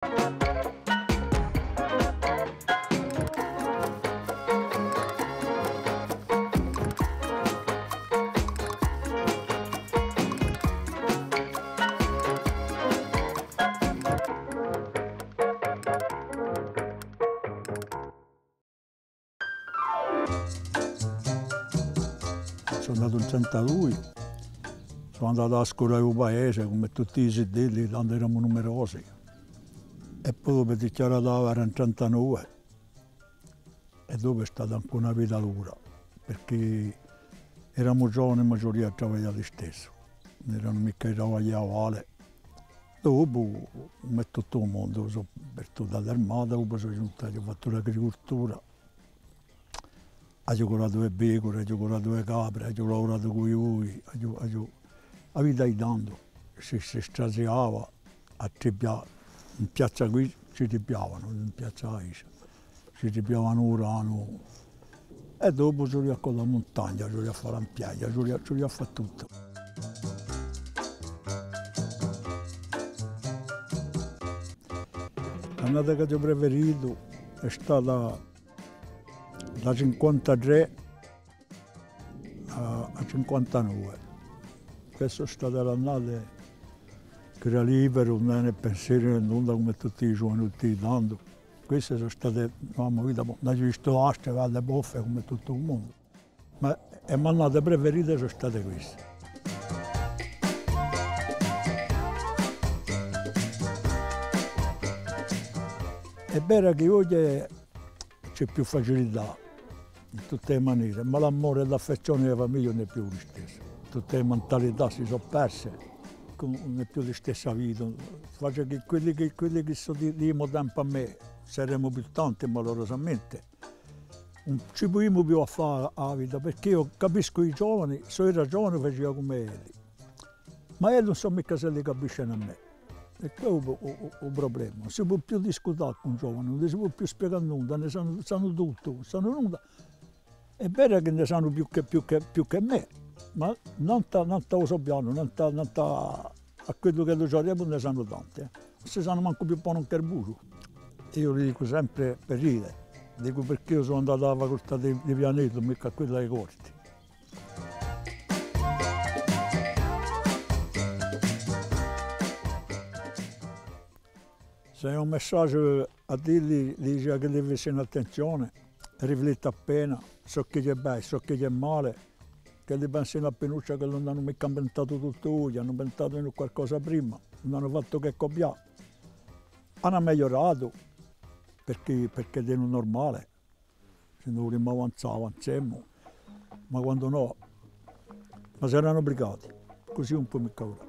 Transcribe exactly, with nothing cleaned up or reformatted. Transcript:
Sò natu in trentadui, sò andatu à a scola di u paese, cum'è tutti i zitelli, tandu eramu numerosi. È po dopu dichjaratu a guerra in trentanove, è dopu hè stata ancu una vita dura, perchè eramu giovani, ma ci vulia à travaglià listessu, ùn eranu micca i travagli uguali. Dopu, cum'è tuttu u mondu, sò partutu à l'armata, dopu sò ghjuntu, aghju fattu l'agricultura. Aghju curatu e pecure, aghju curatu e capre, aghju lavuratu cù i boi, aghju, aghju, a vita di tandu, si, si straziava à tribbià in piazza quì, ci tribbiavanu, in piazza Aisha, ci tribbiavanu u granu, è dopu ci vulia à colla muntagna, ci vulia à fà a piaghja, ci vulia, ci vulia à fà tuttu. L'annata ch'aghju preferitu hè stata da cinquantatrè à, à cinquantanove. Queste sò state l'annate ch'era liberu, ùn avia nè penseri nè nunda, cum'è tutti i ghjovani di tandu. Queste sò state, mamma mia, bon, aghju vistu altre belle buffe cum'è tuttu u mondu. Ma e m'annate preferite sò state queste. Hè vera chì oghje ci hè più facilità, in tutte e manere, ma l'amore è l'affezzione di a famiglia ùn hè più listessa. Tutte e mentalità si sò perse, ùn hè più listessa vita. Face chì quelli chì, quelli chì sò di, di u mo tempu à mè, seremu più tanti, malurosamente, ùn ci pudimu più à fà a vita, perchè eiu capiscu i ghjovani, s'o era ghjovanu facia cum'è elli. Ma elli ùn sò micca s'elli capiscenu à mè. È què hè u, u, u, u prublema. Ùn si pò più discutà cù un ghjovanu, ùn li si pò più spiegà nunda, ne sanu, sanu tuttu, sanu nunda. Hè vera chì ne sanu più chè, più chè, più chè mè, ma nant'à, nant'à u so pianu, nant'à, nant'à à quellu ch'ellu ci avrebbe, ne sanu tanti, eh. Ùn si sanu mancu più bonu chè u busgiu. Eiu li dicu sempre per ride, dicu, perchè eiu sò andatu à a facultà di, di Pianellu, micca à quella di Corti. S'hè un messaghju à dilli, li dicia ch'elli faccianu attenzione, rifletti appena, ciò chì hè bè, ciò chì hè male, ch'elli pensinu appinuccia chì ùn anu micca inventatu tuttu oghje, anu inventatu qualcosa prima, ùn anu fattu chè cupià. Anu megliuratu, perchè, perchè hè u nurmale. S'è no vulimu avanzà, avanzemu, ma quandu nò, ma s'eranu ubligati, cusì ùn pò micca vulà.